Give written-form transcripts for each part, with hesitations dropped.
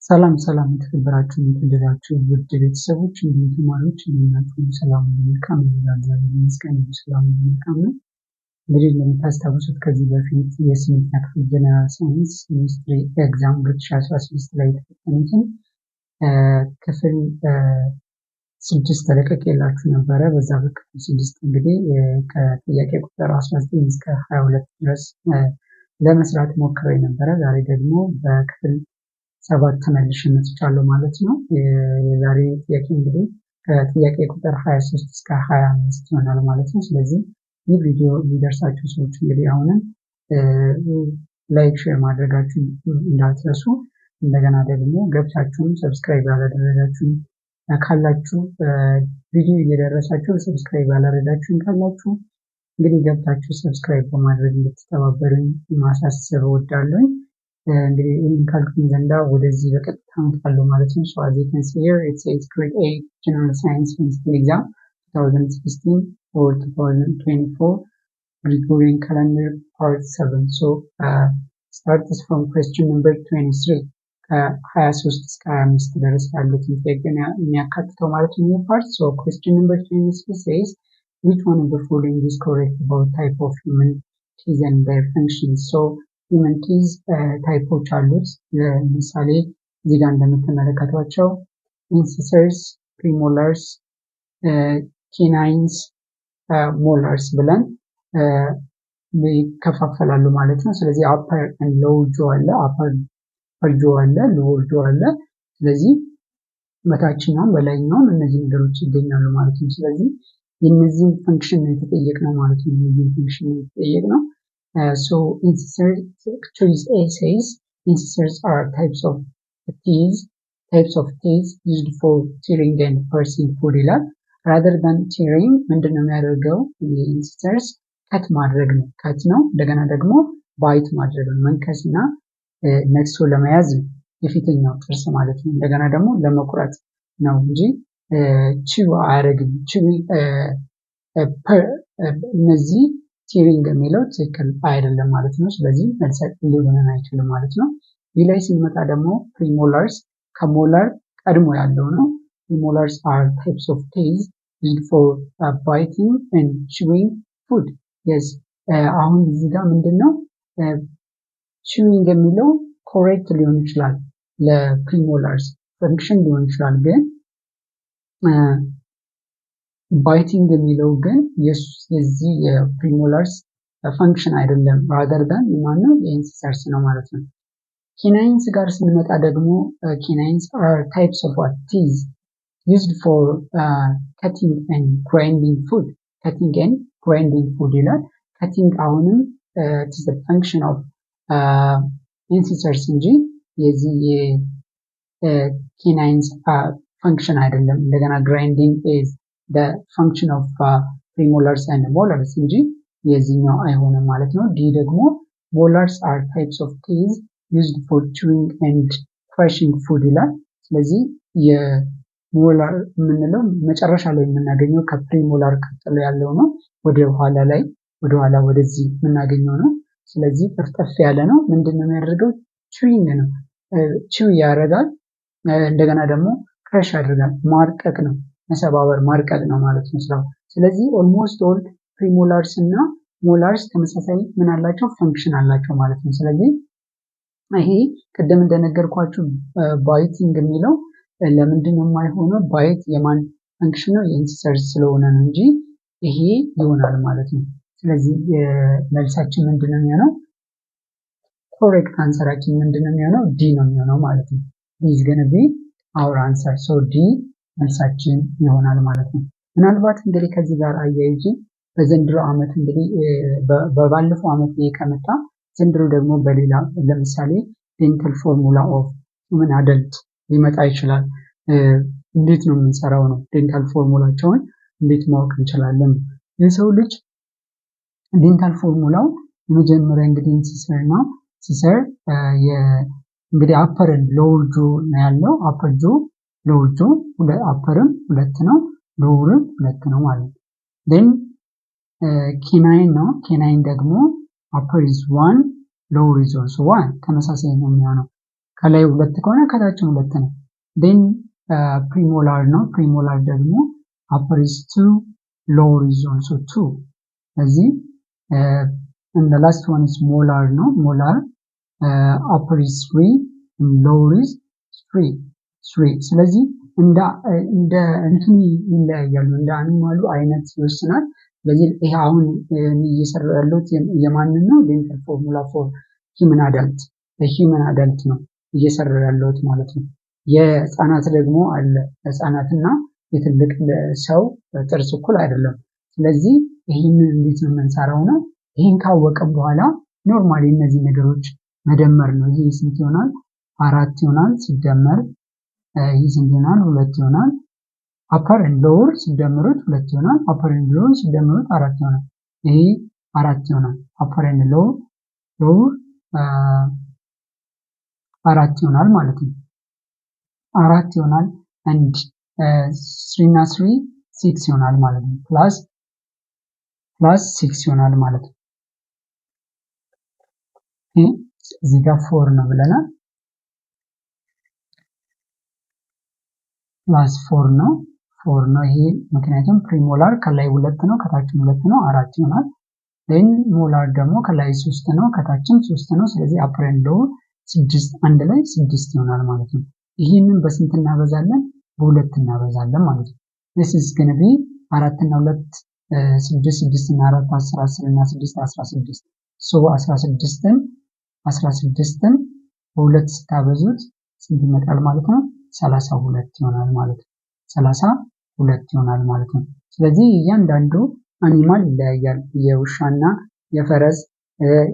ሰላም ሰላም የተከበራችሁ፣ የተወደዳችሁ ውድ ቤተሰቦች እንዲሁም ተማሪዎች፣ እንዴት ናችሁ? ሰላም፣ መልካም ነው። እግዚአብሔር ይመስገን፣ ሰላም፣ መልካም ነው። እንግዲህ እንደምታስታውሱት ከዚህ በፊት የስምንተኛ ክፍል general science ministry exam 2016 ላይ የተፈተኑትን ክፍል 6 ተለቅቄላችሁ ነበረ። በዛ በክፍል 6 እንግዲህ ከጥያቄ ቁጥር 19 እስከ 22 ድረስ ለመስራት ሞክሬ ነበረ። ዛሬ ደግሞ በክፍል 7 ተመልሼ መጥቻለሁ ማለት ነው። የዛሬ ጥያቄ እንግዲህ ከጥያቄ ቁጥር 23 እስከ 25 ይሆናል ማለት ነው። ስለዚህ ይህ ቪዲዮ የሚደርሳቸው ሰዎች እንግዲህ አሁንም like፣ share ማድረጋችሁን እንዳትረሱ። እንደገና ደግሞ ገብታችሁም subscribe ያላደረጋችሁን ካላችሁ፣ ቪዲዮ እየደረሳችሁ subscribe ያላደረጋችሁን ካላችሁ እንግዲህ ገብታችሁ subscribe በማድረግ እንድትተባበሩኝ ማሳሰብ እወዳለሁኝ። እንግዲህ ይህን ካልኩኝ ዘንዳ ወደዚህ በቀጥታ እመጣለሁ ማለት ነው። So as you can see here, it says grade 8 general science ministry exam 2016 or 2024 Gregorian calendar, part 7. So starts from question number 23፣ ከ23 እስከ 25 ድረስ ያሉትን ጥያቄ የሚያካትተው ማለት ነው ይህ part። So question number 23 says, "Which one of the following is correct about type of human teeth and their functions?" So human teeth type ኦች አሉት። ለምሳሌ እዚህ ጋር እንደምትመለከቷቸው incisors፣ premolars፣ canines፣ molars ብለን ይከፋፈላሉ ማለት ነው። ስለዚህ upper lower jaw አለ፣ upper jaw አለ፣ lower jaw አለ። ስለዚህ በታችኛውም በላይኛውም እነዚህ ነገሮች ይገኛሉ ማለት ነው። ስለዚህ የእነዚህን function ነው የተጠየቅነው ማለት ነው። የእነዚህን function ነው የተጠየቅነው። So incisors, choice A says incisors are types of teeth used for tearing and piercing food ይላል። Rather than tearing ምንድን ነው የሚያደርገው? Incisors cut ማድረግ ነው። Cut ነው። እንደገና ደግሞ bite ማድረግ ነው። መንከስ እና ነክሶ ለመያዝ ነው፣ የፊተኛው ጥርስ ማለት ነው። እንደገና ደግሞ ለመቁረጥ ነው እንጂ chew አያደርግም። Chew እነዚህ tearing የሚለው ትክክል አይደለም ማለት ነው። ስለዚህ መልስ ሊሆነን አይችልም ማለት ነው። B ላይ ስንመጣ ደግሞ premolars ከ molar ቀድሞ ያለው ነው። Premolars are types of teeth used for biting and chewing food። Yes፣ አሁን እዚህ ጋር ምንድን ነው፣ chewing የሚለው correct ሊሆን ይችላል፣ ለ premolars function ሊሆን ይችላል፣ ግን biting የሚለው ግን የዚህ የ premolars function አይደለም። Rather than የማነው? የ incisors ነው ማለት ነው። Canines ጋር ስንመጣ ደግሞ canines are types of what? Teeth used for cutting and grinding food። Cutting and grinding food ይላል። Cutting አሁንም it's function of incisors እንጂ የዚህ የ canines function አይደለም። እንደገና grinding is function of premolars and molars እንጂ የዚህኛው አይሆንም ማለት ነው። D ደግሞ molars are types of teeth used for chewing and crushing food ይላል። ስለዚህ የ molar የምንለው መጨረሻ ላይ የምናገኘው ከ premolar ቀጥሎ ያለው ነው። ወደ ኋላ ላይ፣ ወደ ኋላ ወደዚህ የምናገኘው ነው። ስለዚህ ጠፍጠፍ ያለ ነው። ምንድን ነው የሚያደርገው? Chewing ነው። Chew ያደርጋል። እንደገና ደግሞ crush ያደርጋል። ማድቀቅ ነው፣ መሰባበር፣ ማድቀቅ ነው ማለት ነው ስራው። ስለዚህ almost all premolars እና molars ተመሳሳይ ምን አላቸው? Function አላቸው ማለት ነው። ስለዚህ ይሄ ቅድም እንደነገርኳችሁ biting የሚለው ለምንድን ነው የማይሆነው? Bite የማን function ነው? የ incisors ስለሆነ ነው እንጂ ይሄ ይሆናል ማለት ነው። ስለዚህ መልሳችን ምንድን ነው የሚሆነው? Correct answer ኣችን ምንድን ነው የሚሆነው? D ነው የሚሆነው ማለት ነው። D is gonna be our answer። So D መልሳችን ይሆናል ማለት ነው። ምናልባት እንግዲህ ከዚህ ጋር አያይዤ በዘንድሮ ዓመት እንግዲህ፣ በባለፈው ዓመት ይሄ ከመጣ ዘንድሮ ደግሞ በሌላ ለምሳሌ dental formula of human adult ሊመጣ ይችላል። እንዴት ነው የምንሰራው ነው። Dental formula ኣቸውን እንዴት ማወቅ እንችላለን? የሰው ልጅ dental formula ው የመጀመሪያ እንግዲህ incisor ነው። Incisor እንግዲህ upper lower jaw ነው ያለው። Upper jaw፣ lower jaw፣ upper ም ሁለት ነው፣ lower ም ሁለት ነው ማለት ነው። Then canine ነው። Canine ደግሞ upper is one, lower is also one፣ ተመሳሳይ ነው የሚሆነው። ከላይ ሁለት ከሆነ ከታችም ሁለት ነው። Then premolar ነው። Premolar ደግሞ upper is 2, lower is also 2። ስለዚህ and the last one is molar ነው። Molar, upper is 3 and lower is 3 3። ስለዚህ እንደ እንትኑ ይለያያሉ፣ እንደ animal ኡ አይነት ይወስናል። ስለዚህ ይሄ አሁን እየሰራሁ ያለሁት የማንን ነው? Dental formula for human adult፣ ለ human adult ነው እየሰራሁ ያለሁት ማለት ነው። የህፃናት ደግሞ አለ። ህፃናትና የትልቅ ሰው ጥርስ እኩል አይደለም። ስለዚህ ይህንን እንዴት ነው የምንሰራው ነው። ይህን ካወቅን በኋላ normally እነዚህ ነገሮች መደመር ነው። ይሄ ስንት ይሆናል? አራት ይሆናል። ሲደመር ይህ ስንት ይሆናል? ሁለት ይሆናል። Upper and lower ሲደምሩት ሁለት ይሆናል። Upper and lower ሲደምሩት አራት ይሆናል። ይሄ አራት ይሆናል። Upper and lower አራት ይሆናል ማለት ነው። አራት ይሆናል and three እና three six ይሆናል ማለት ነው። Plus six ይሆናል ማለት ነው። እዚህ ጋር four ነው ብለናል። Plus four ነው፣ four ነው ይሄ፣ ምክንያቱም premolar ከላይ ሁለት ነው፣ ከታችም ሁለት ነው፣ አራት ይሆናል። Then molar ደግሞ ከላይ ሶስት ነው፣ ከታችም ሶስት ነው። ስለዚህ upper and lower ስድስት፣ አንድ ላይ ስድስት ይሆናል ማለት ነው። ይህንን በስንት እናበዛለን? በሁለት እናበዛለን ማለት ነው። This is gonna be አራት እና ሁለት ስድስት፣ ስድስት እና አራት 10፣ 10 እና ስድስት 16። So 16ን በሁለት ስታበዙት ስንት ይመጣል ማለት ነው? 32 ይሆናል ማለት ነው። 32 ይሆናል ማለት ነው። ስለዚህ እያንዳንዱ animal ይለያያል። የውሻና የፈረስ፣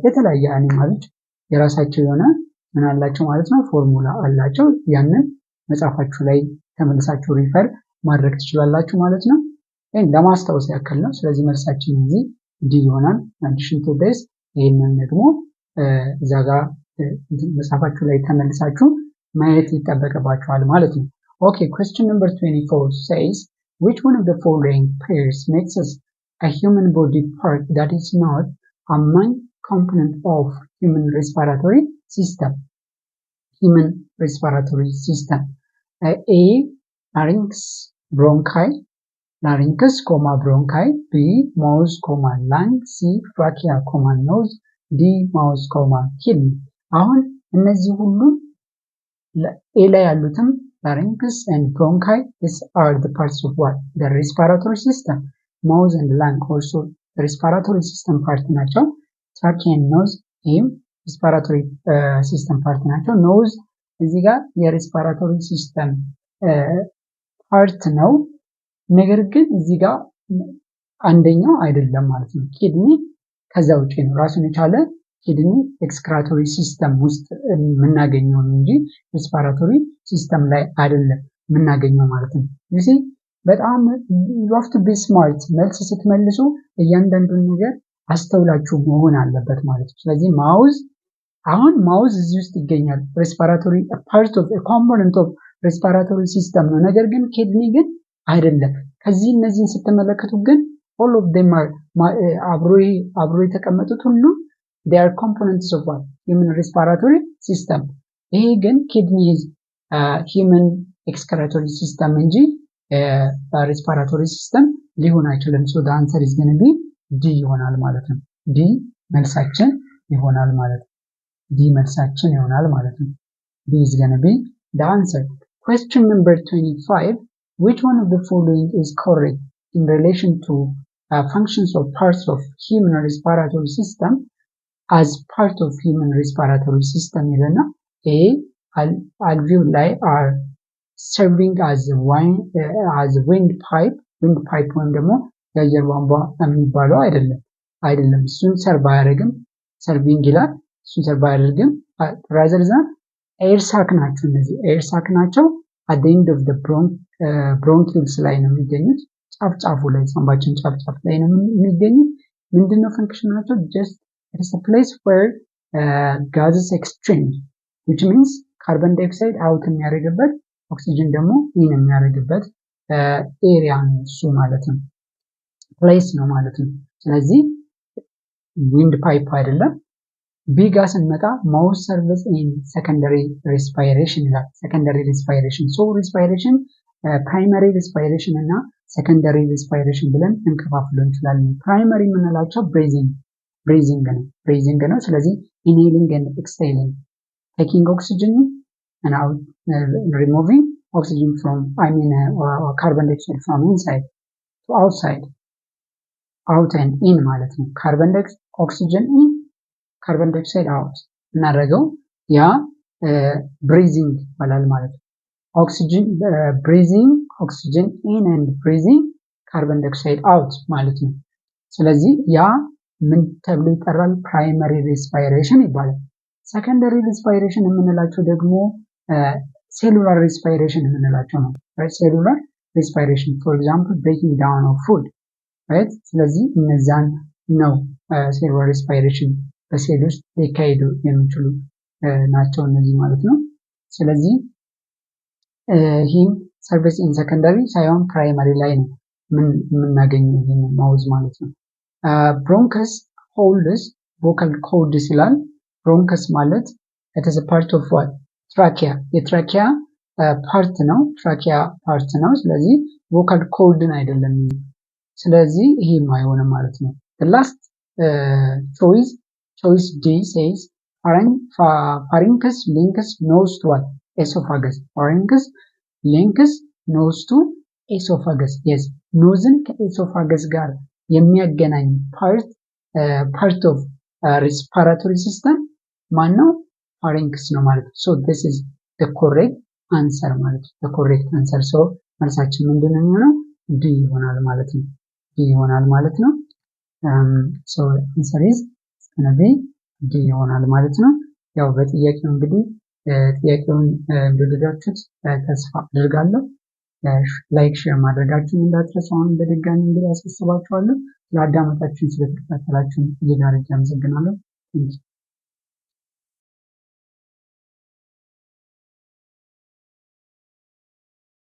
የተለያየ animal ኦች የራሳቸው የሆነ ምን አላቸው ማለት ነው፣ ፎርሙላ አላቸው። ያንን መጽሐፋችሁ ላይ ተመልሳችሁ refer ማድረግ ትችላላችሁ ማለት ነው። ይህን ለማስታወስ ያክል ነው። ስለዚህ መልሳችን እዚህ D ይሆናል። Addition to this ይህንን ደግሞ እዛ ጋር መጽሐፋችሁ ላይ ተመልሳችሁ ማየት ይጠበቅባችኋል ማለት ነው። Okay, question number 24 says, which one of the following pairs makes us a human body part that is not a main component of human respiratory system? Human respiratory system. A, larynx bronchi, larynx comma bronchi, B, mouth comma lung, C, trachea comma nose, D, mouth comma kidney። አሁን እነዚህ ሁሉ A ላይ ያሉትም larynx and bronchi, these are the parts of what? The respiratory system. Mouth and lung also respiratory system part ናቸው። Trachea and nose ይህም respiratory system part ናቸው። Nose እዚህ ጋር የ respiratory system part ነው። ነገር ግን እዚህ ጋር አንደኛው አይደለም ማለት ነው። Kidney ከዛ ውጪ ነው። ራሱን የቻለ kidney excretory system ውስጥ የምናገኘው ነው እንጂ respiratory system ላይ አይደለም የምናገኘው ማለት ነው። You see፣ በጣም you have to be smart። መልስ ስትመልሱ እያንዳንዱን ነገር አስተውላችሁ መሆን አለበት ማለት ነው። ስለዚህ mouth፣ አሁን mouth እዚህ ውስጥ ይገኛል። Respiratory part of component of respiratory system ነው። ነገር ግን kidney ግን አይደለም። ከዚህ እነዚህን ስትመለከቱ ግን all of them are አብሮ የተቀመጡት ሁሉ they are components of what? Human respiratory system። ይሄ ግን kidney is human excretory system እንጂ respiratory system ሊሆን አይችልም። So the answer is going to be D ይሆናል ማለት ነው። D መልሳችን ይሆናል ማለት ነው። D መልሳችን ይሆናል ማለት ነው። D is going to be the answer. Question number 25. Which one of the following is correct in relation to functions or parts of human respiratory system, as part of human respiratory system ይለና A, alveoli are serving as wind pipe። Wind pipe ወይም ደግሞ የአየር ቧንቧ የሚባለው አይደለም። እሱን serve አያደርግም። Serving ይላል፣ እሱን serve አያደርግም። Rather than air sac ናቸው። እነዚህ air sac ናቸው። At end of bronchioles ላይ ነው የሚገኙት። ጫፍ ጫፉ ላይ፣ ሳንባችን ጫፍ ጫፍ ላይ ነው የሚገኙት። ምንድነው function ኣቸው? Just it's place where gases exchange, which means carbon dioxide out የሚያደርግበት፣ ኦክሲጅን ደግሞ in የሚያደርግበት area ነው እሱ ማለት ነው። Place ነው ማለት ነው። ስለዚህ wind pipe አይደለም። B ጋ ስንመጣ mouth serves in secondary respiration ይላል። Secondary respiration, so respiration primary respiration እና secondary respiration ብለን እንከፋፍለው እንችላለን። Primary የምንላቸው breathing ነው፣ breathing ነው። ስለዚህ inhaling and exhaling, taking oxygen and out, removing oxygen from, I mean, carbon dioxide from inside to outside, out and in ማለት ነው። Carbon dioxide, oxygen in, carbon dioxide out እናደርገው ያ breathing ይባላል ማለት ነው። Oxygen, breathing oxygen in and breathing carbon dioxide out ማለት ነው። ስለዚህ ያ ምን ተብሎ ይጠራል? Primary respiration ይባላል። Secondary respiration የምንላቸው ደግሞ cellular respiration የምንላቸው ነው። Cellular respiration, for example, breaking down of food, right። ስለዚህ እነዛን ነው cellular respiration በ cell ውስጥ ሊካሄዱ የሚችሉ ናቸው እነዚህ ማለት ነው። ስለዚህ ይህም serves in secondary ሳይሆን primary ላይ ነው የምናገኘው ይህን mouth ማለት ነው። Bronchus holds vocal cords ይላል። Bronchus ማለት it's part of what? Trachea፣ የ trachea part ነው። Trachea part ነው። ስለዚህ vocal cord ን አይደለም። ስለዚህ ይሄም አይሆንም ማለት ነው። Last choice, choice D says pharynx links nose to what? Esophagus. Pharynx links nose to esophagus. Yes, nose ን ከ esophagus ጋር የሚያገናኝ part of respiratory system ማን ነው? Pharynx ነው ማለት ነው። So this is the correct answer ማለት ነው። The correct answer. So መልሳችን ምንድን ነው የሚሆነው? D ይሆናል ማለት ነው። D ይሆናል ማለት ነው። So answer is gonna be D ይሆናል ማለት ነው። ያው በጥያቄው እንግዲህ ጥያቄውን እንደወደዳችሁት ተስፋ አድርጋለሁ። Like፣ share ማድረጋችሁን እንዳትረሱ። አሁንም በድጋሚ እንግዲህ አሳስባችኋለሁ። ስላዳመጣችሁን ስለተከታተላችሁን እጅግ አድርጌ አመሰግናለሁ። Thank you.